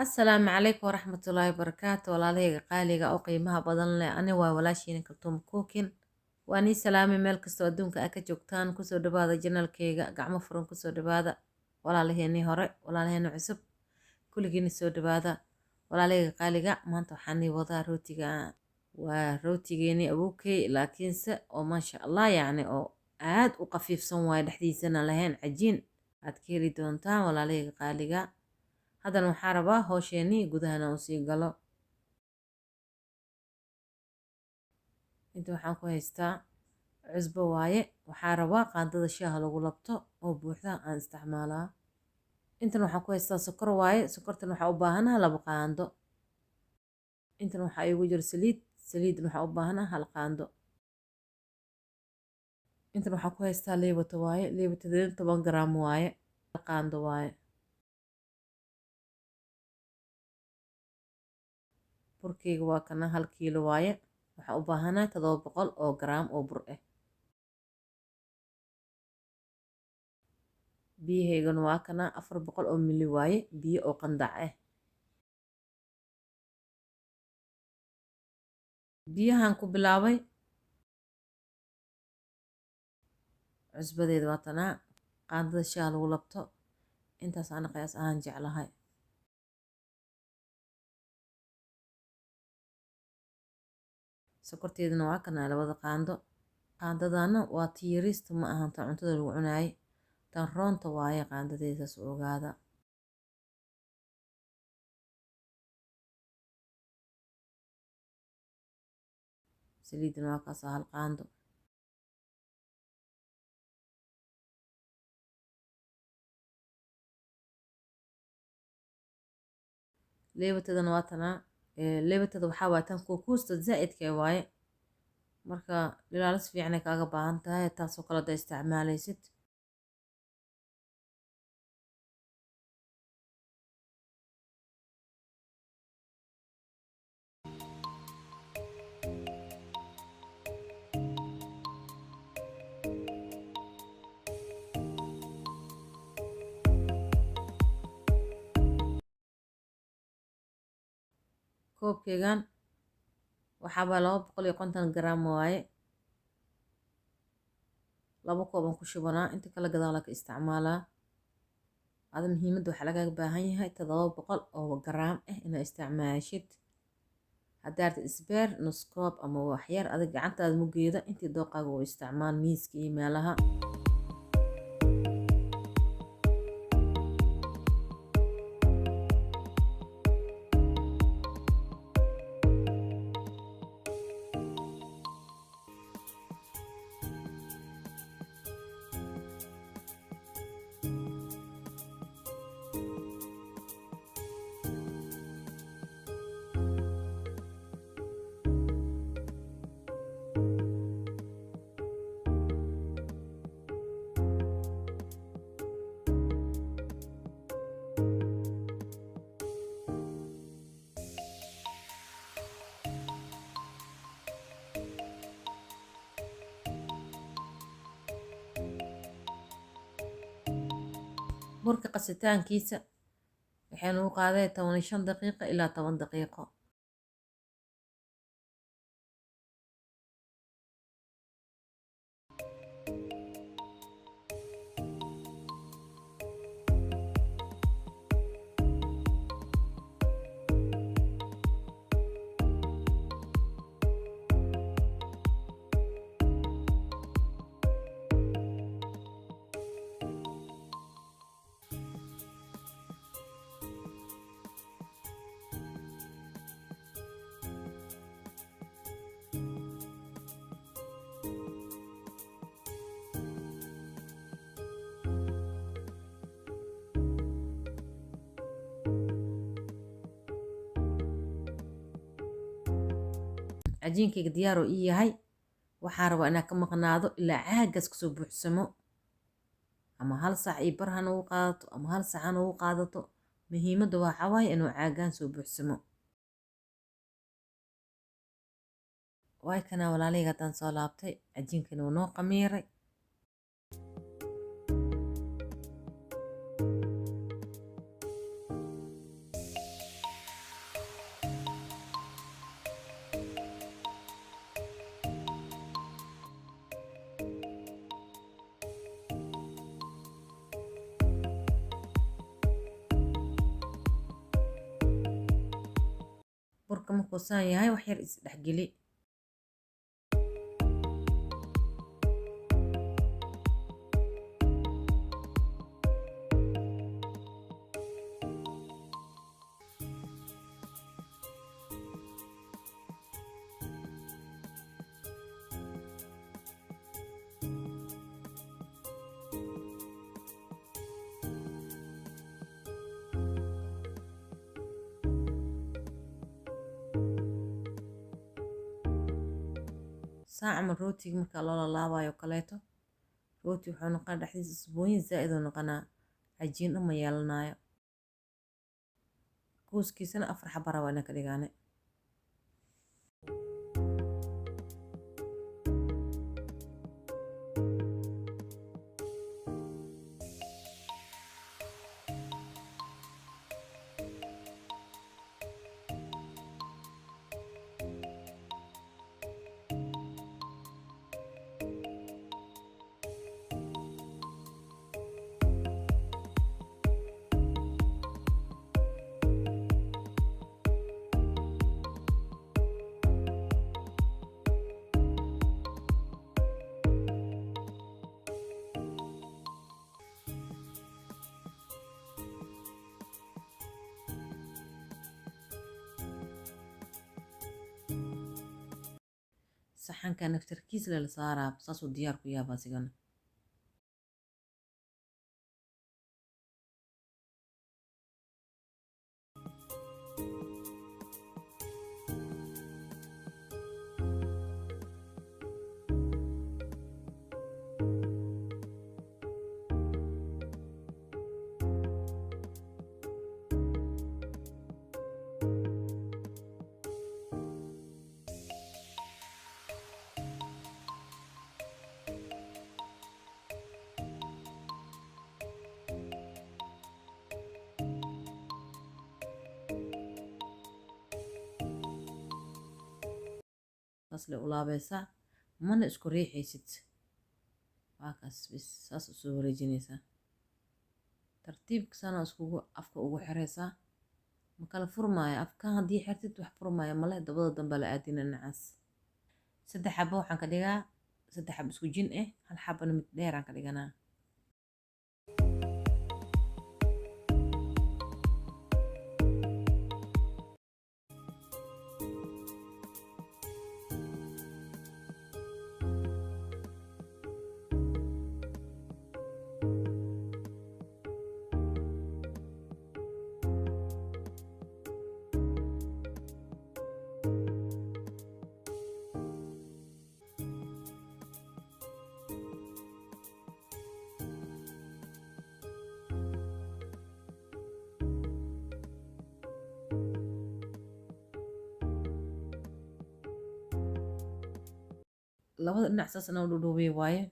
Asalaamu calaykum waraxmatullaahi wabarakaatu. Walaalahayga qaaliga oo qiimaha badan leh, ani waa walaashiina Kaltuum Cooking. Waan ii salaamay meel kastoo adduunka aad ka joogtaan. Kusoo dhawaada janalkayga, gacmo furan kusoo dhawaada. Walaalaheenii hore, walaalaheeni cusub, kulligiina soo dhawaada. Walaalahayga qaaliga, maanta waxaan ii wadaa rootiga. Waa rootigeeni abuukey, laakiinse oo maasha Allah, yacni oo aad u qafiifsan waaye, dhexdiisana lahayn cajiin. Aad ka heli doontaan, walaalahayga qaaliga. Haddana waxaa rabaa hoosheenii gudahana uu sii galo. Inta waxaan ku haystaa cusbo waaye. Waxaa rabaa qaandada shaaha lagu labto oo buuxda aan isticmaalaa. Intan waxaan ku haystaa sokor waaye. Sokortan waxaa u baahanaha 2 qaando. Intan waxaa iigu jira saliid. Saliidan waxaa u baahanaha 1 qaando. Intan waxaan ku haystaa liibato waaye. Liibatadeeda 10 garaam waaye, 1 qaando waaye. Burkeyga waa kana, 1 kiilo waaye. Waxaa u baahanahay 700 oo garaam oo bur ah. Biyahaygana waa kana, 400 oo mili waaye, biyo oo qandac ah. Biyahan ku bilaabay. Cusbadeeda waa tanaa, qaandada shaaha lagu labto. Intaas ana qiyaas ahaan jeclahay. Sokorteedana waa kana, 2da qaando. Qaandadana waa tiyariista, ma ahan tan cuntada lagu cunaayay, tan roonta waaye qaandadeeda, saas u ogaada. Saliidana waa kaasa, 1 qaando. Leebatadana waa tanaa. Leebatada waxaa waaye tan kuukuusta zaa'idka waaye, marka ilaalis fiicanay kaaga baahan tahay taasoo kale haddaa isticmaalaysid. Koobkeygan waxaabaa 250 garaam waaye. 2 koob aan ku shubanaa, inta kale gadaala ka isticmaalaa. Ada muhiimadda waxaa lagaaga baahan yahay 700 oo garaam ah inaa isticmaashid. Haddaa rabtid isbeer nus koob ama waxyar, adig gacantaada mugeeda intii dooqaaga u isticmaal, miiska iyo meelaha. Burka qasitaankiisa waxay nagu qaaday 15 daqiiqo ilaa 10 daqiiqo. Cajiinkayga diyaar oo ii yahay. Waxaa rabaa inaan ka maqnaado ilaa caagaas kasoo buuxsamo, ama 1 saac iyo bar ha nagu qaadato ama 1 saac ha nagu qaadato. Muhiimadda waxaa waaye inuu caagaan soo buuxsamo. Waay kanaa, walaalahayga, haddaan soo laabtay, cajiinkana wuu noo qamiiray. Burka markuu saan yahay wax yar isdhexgeli. Saa camal rootiga marka loo laalaabayo kaleeto, rooti wuxuu noqonaa dhexdiisa isbooyin zaa'id uu noqonaa, cajiin uma yeelanayo. Kuuskiisana 4 xaba rabaa inaan ka dhigaane. Saxanka naftarkiis la saaraa, saasuu diyaar ku yaabaa asigana. Saas le u laabaysaa, mana isku riixaysid, waa kaas bis, saas usoo wareejinaysaa tartiibka, sana iskugu afka ugu xiraysaa, ma kala furmaayo afka. Haddii xirtid wax furmaayo male. Dabada dambe la aadina dhinacaas. 3 xabo waxaan ka dhigaa, 3 xabo isku jin ah, 1 xabana mid dheer aan ka dhiganaa. Labada dhinac saas inaan u dhudhuubiyo waaye.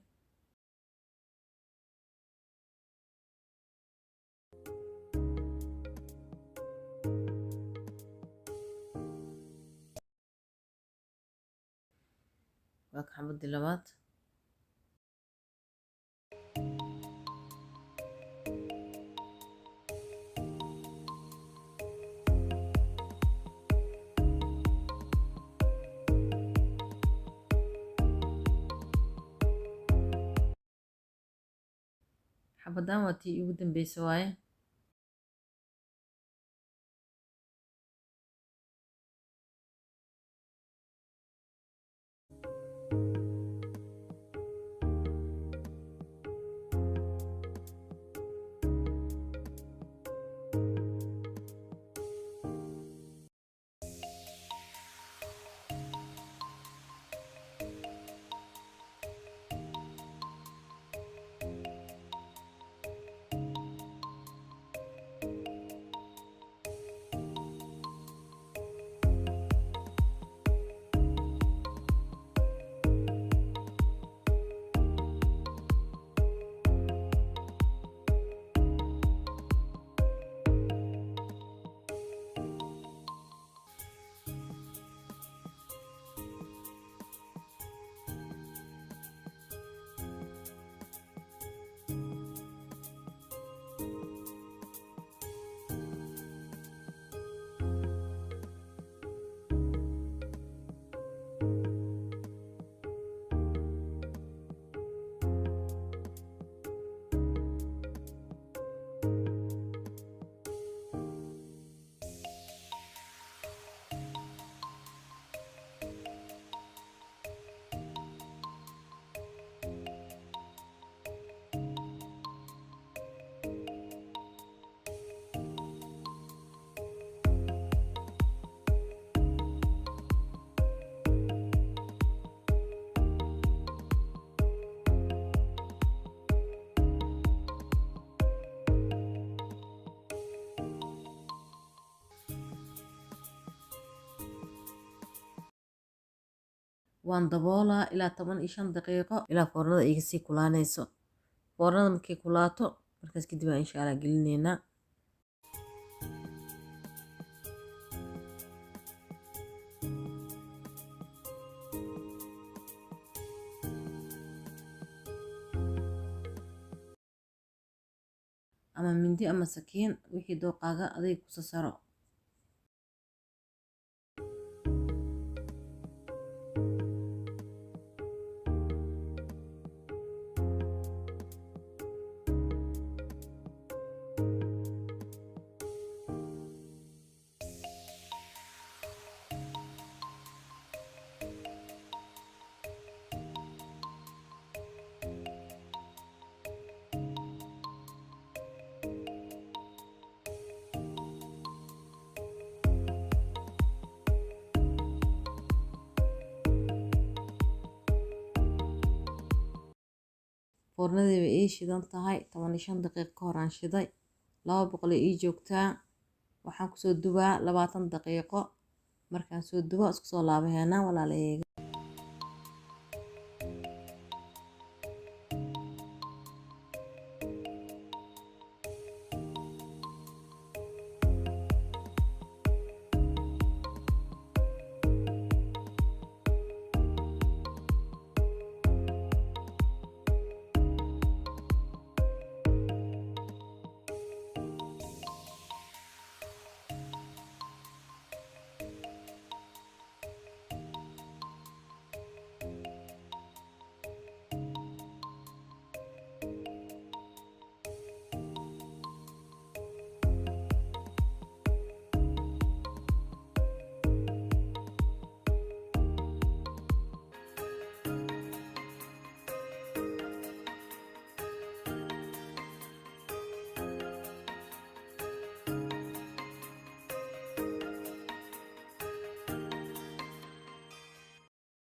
Waa ka xabadii labaad. Xabadaan waa tii ugu dambeysa waaye. Waan daboolaa ilaa 15 daqiiqo, ilaa foornada iga sii kulaanayso. Foornada markay kulaato, markaas kadib aan insha Allah gelineynaa. Ama mindi ama sakiin, wixii dooqaaga adayg kusa saro. Foornadii bay ii shidan tahay, 15 daqiiqo ka hor aan shiday, 200 ii joogtaa. Waxaan kusoo dubaa 20 daqiiqo. Markaan soo dubo isku soo laabaheena, walaalaheyga.